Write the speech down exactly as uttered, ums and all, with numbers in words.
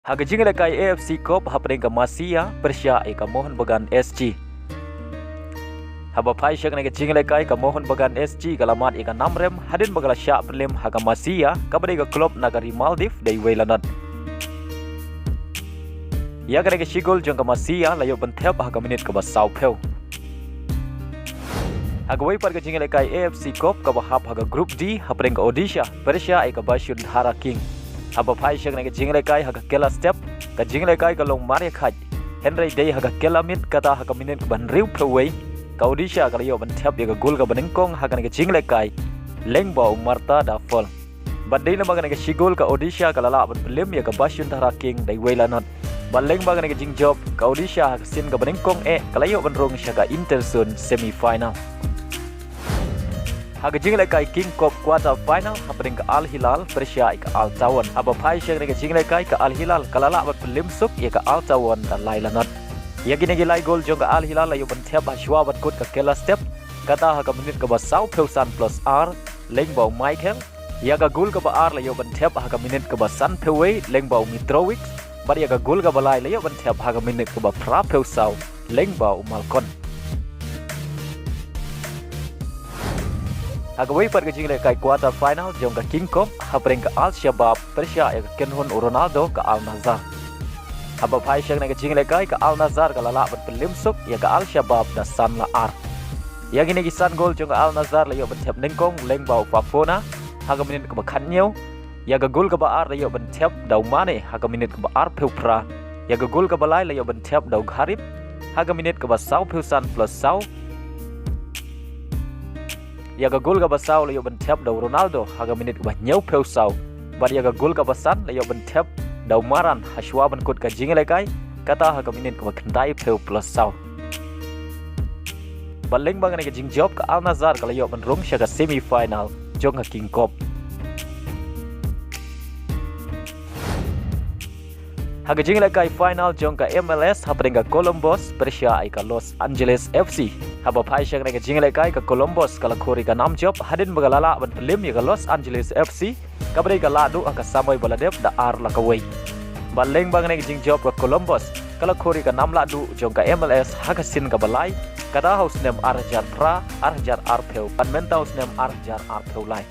Ha ka jingïalehkai A F C Cup hapdeng ka Masia pyrshah ïa ka Mohun Bagan S G. Haba phai sha kane ka jingïalehkai ka Mohun Bagan S G ka la mad ïa ka namrem hadien ba ka la shah pynlem ha ka Masia kaba dei ka club na ka ri Maldives da iwei la not. Ïa kane ka shigol jong ka Masia la ïoh ban thep ha ka minit kaba sawphew. Ha kawei pat ka jingïalehkai A F C Cup kaba hap ha ka Group D hapdeng ka Odisha pyrshah ïa ka Bashundhara King. Haba phai sha kane ka jingïalehkai ha ka kylla step, ka jingïalehkai ka long marïakhait. Hynrei dei ha ka kylla miet kata ha ka minit kaba hynriewphew wei, ka Odisha ka la ïoh ban thep ïa ka gol kaba nyngkong ha kane ka jingïalehkai lyngba u Marta Dafol. Bad dei lyngba kane ka shigol ka Odisha ka la lah ban pynlem ïa ka Bashundhara King da iwei la not. Bad lyngba kane ka jingjop ka Odisha ha ka sien kaba nyngkong eh ka la ïoh ban rung sha ka interzone semi final. Ha ka jingïalehkai King Cup quarter final hapdeng ka Al Hilal pyrshah ïa ka Al Taawoun. Haba phai sha kane ka jingïalehkai ka Al Hilal ka la lah ban pynlem suk ïa ka Al Taawoun da lai la not. Ïa kine ki lai gol jong ka Al Hilal la ïoh ban thep ha shuwa ban kut ka kylla step, kata ha ka minit kaba sawphew san plus ar lyngba u Michael. Ïa ka gol kaba ar la ïoh ban thep ha ka minit kaba sanphew wei lyngba u Mitrovic. Bad ïa ka gol kaba lai la ïoh ban thep ha ka minit kaba phraphew saw lyngba u Malcon. Ha kawei pat ka jingïalehkai quarter final jong ka King Cup hapdeng ka Al Shabab pyrshah ïa ka kynhun u Ronaldo ka Al Nassr. Haba phai sha kane ka jingïalehkai ka Al Nassr ka la lah ban pynlem suk ïa ka Al Shabab da san la ar. Ïa kine ki san gol jong ka Al Nassr la ïoh ban thep nyngkong lyngba u Fofana ha ka minit kaba khathynñiew. Ïa ka gol kaba ar la ïoh ban thep da u Mane ha ka minit kaba arphew phra. Ïa ka gol kaba lai la ïoh ban thep da u Gharib ha ka minit kaba sawphew san plus saw. Ïa ka gol kaba saw la ïoh ban thep da u Ronaldo ha ka minit kaba hynñiewphew saw. Bad ïa ka gol kaba san la ïoh ban thep da u Maran ha shuwa ban kut ka jingïalehkai, kata ha ka minit kaba khyndaiphew plus saw. Bad lyngba kane ka jingjop ka Al Nassr ka la ïoh ban rung sha ka semi final jong ka King Cup. Ha ka jingïalehkai final jong ka M L S hapdeng ka Columbus pyrshah ïa ka Los Angeles F C. Haba phai sha kane ka jingïalehkai ka Columbus ka la khur ïa ka namjop hadien ba ka la lah ban pynlem ïa ka Los Angeles F C kaba dei ka lahduh ha ka samoi ba la dep da ar la kawei. Bad lyngba kane ka jingjop ka Columbus ka la khur ïa ka nam lahduh jong ka M L S ha ka sien kaba lai, kata ha u snem ar hajar phra, ar hajar arphew bad mynta u snem ar hajar arphew lai.